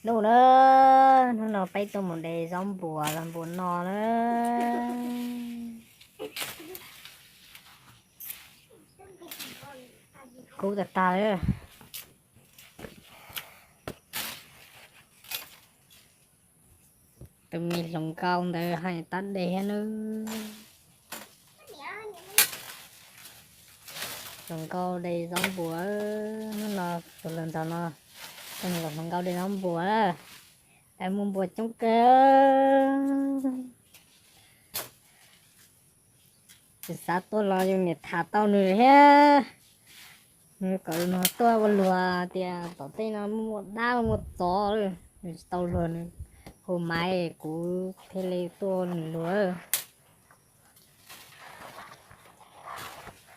Nub na, hnub no peb tuaj mus de zaub npuas los npuas no na. Kub tag tag li. Tus me hluas nkauj ntawd haj tab de thiab nawb. Hluas nkauj de zaub npuas, hnub no tus hluas nraug no, tus hluas nkauj de zaub npuas, es muaj npuas coob kawg. Tsis xav tuaj los yus niam tham tau nws thiab. Nws kom nws tuaj ua luag tias tom tej no muaj dab muaj tsov, nws tsis tau luag, nws hu maiv kuv thiaj li tuaj ua nws luag.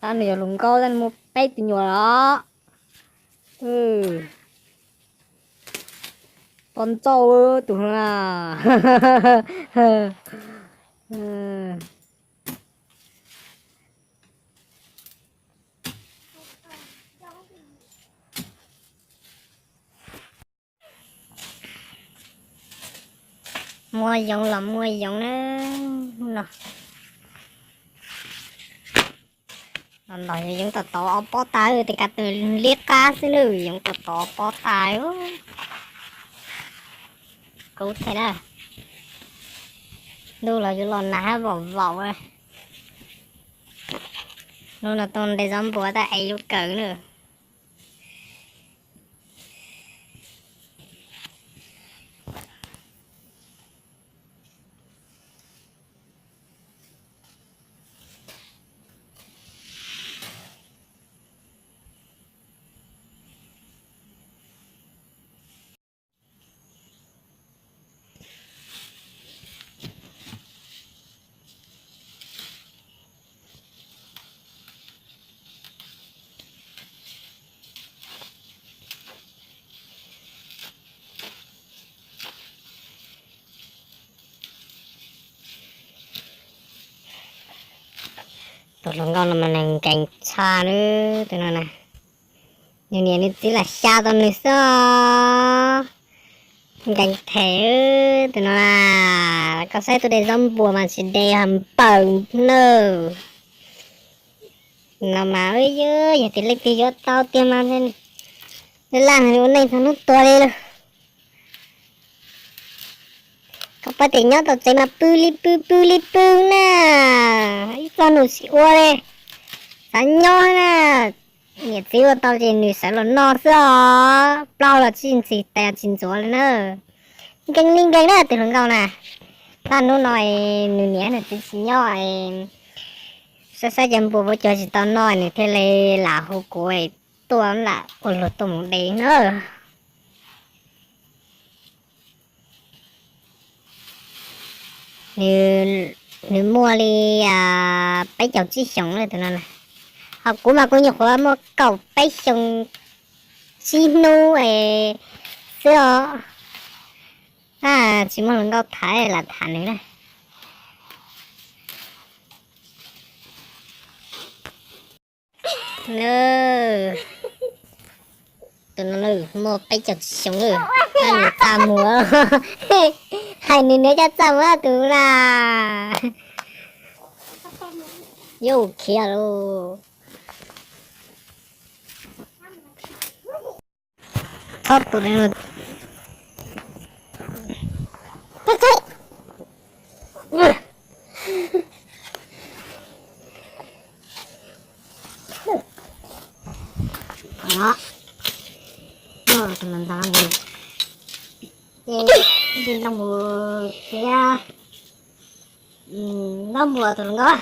Tab nws yog hluas nkauj tab nws muaj peb tus nyuam los. Poj ntxauj tus na. Muaj yoov los muaj yoov na, hnub no los los yoov tom tod ob pob tas, tej kav tus liab qab xwb na, yoov tom tod ob pob tas. Kub thiab na, ntuj los yuav los nag hab vaum vaum. Hnub no tuaj de zaub npuas tab es lub kawm na. Tus hluas nkauj no mas nws nkees tshaj na, tus no na. Nws niam nws txiv lam xya tau nws xwb. Nkees them tus no na. Koj saib tuaj de zaub npuas mas tsis de ha npaws nawb. No mas yog tias leej twg yuav tau tiag mas laj laj ua neej txog hnub tuag li lawm. Koj pab tias nyob tau tsev mas pw li pw pw li pw na, ib txog num tsis ua li, xav nyob na. Niam txiv ua tau ces nws sawv los noj xwb os, plaub los tsis ntxim tes tsis ntxuav li na. Nkees li nkees na tus hluas nkauj na. Tag hnub no nws niam nws txiv tsis nyob, saib saib cov npua puab cog tsis tau noj nws thiaj li lam hu kuv tuaj lam ua luag tuaj mus de na. Nws muaj li peb caug tsib xyoos lawm tus no na. Ho kuv mas kuv nyuam qhuav muaj kaum peb xyoo tsib hnub xwb os. Tsis muaj hluas nkauj tham lam tham nws na. Tus no muaj peb caug tsib xyoos lawm, nws txaj muag. Hais nws niam coj txaj muag tus na. Yuav khiav lauj. Txhob tus Tus no ntag, ces nplooj mus txiav ntaub npua tus hluas nkauj.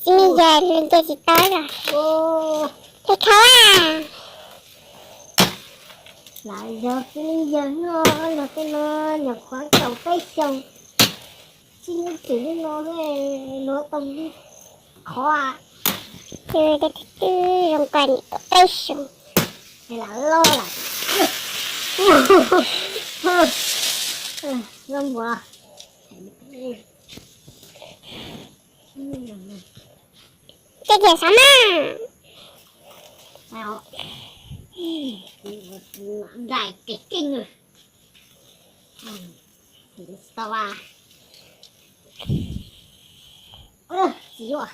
Tsis me yawg, nws nce tsis tau os. Khav khav. Lam yog tsis me yawg no, yog tej no nyuam qhuav kaum peb xyoos, tsis me txwm li no luav tau li qhov. Twb zoo koj niam kaum peb xyoos. Lam loj lawm. Zoo npaum. Txij kiag xav mas. Nplai kev keej. Tsis tau a. Tsis yuav.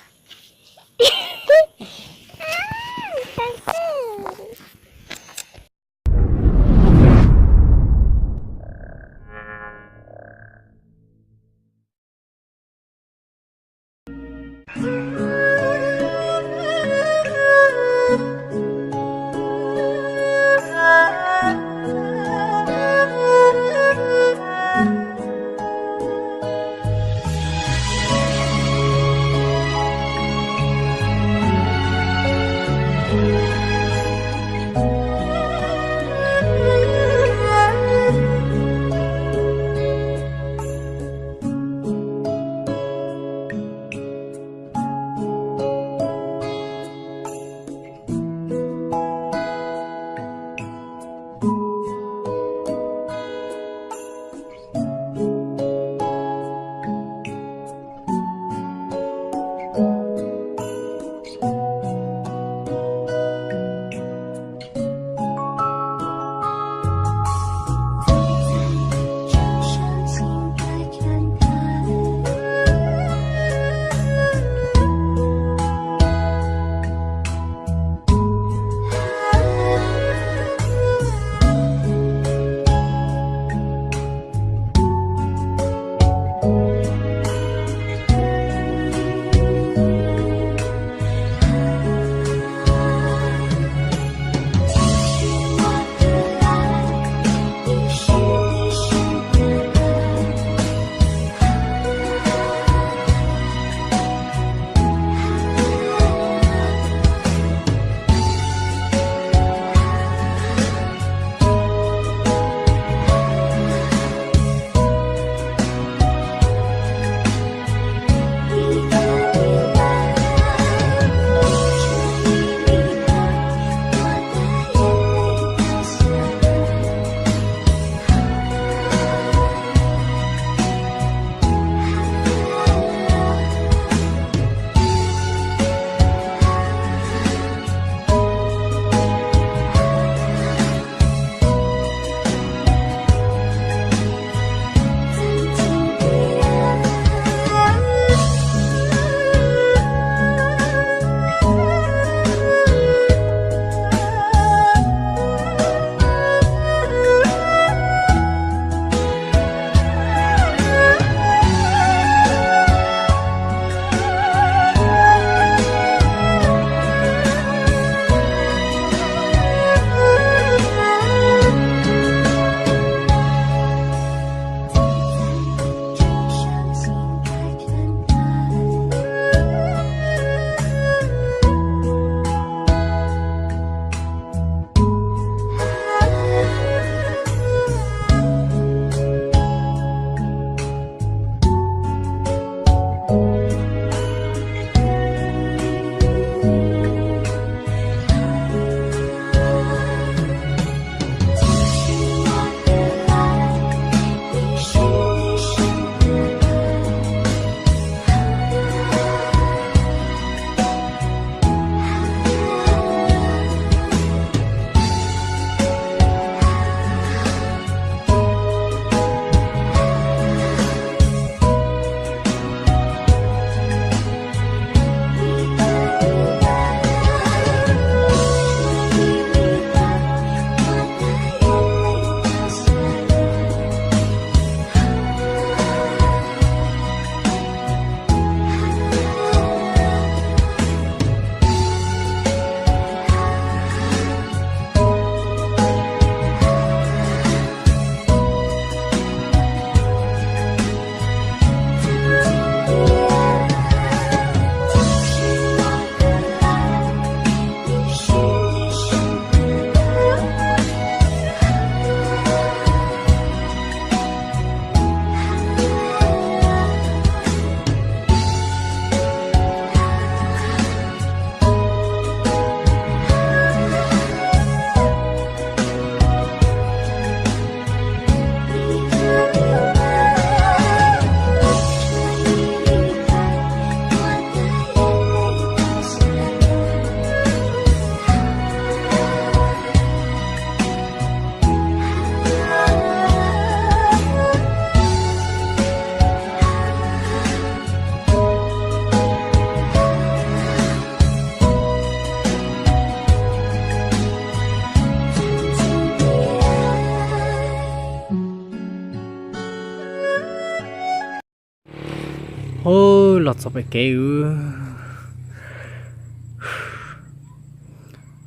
Los txog pem kev,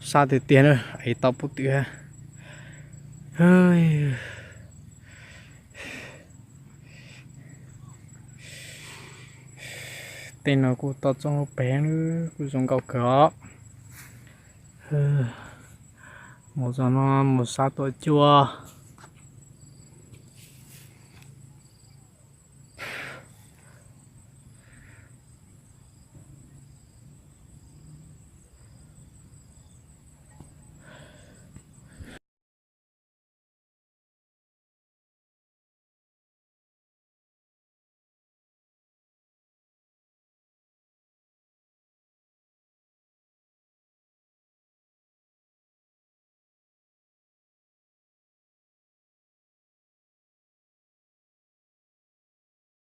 sab tiag tiag na, es tau pub twm. Tej no kuj toj roob lub pem, kuj zoo nkauj kawg os. Mus txog no mus sab tuaj cuaj.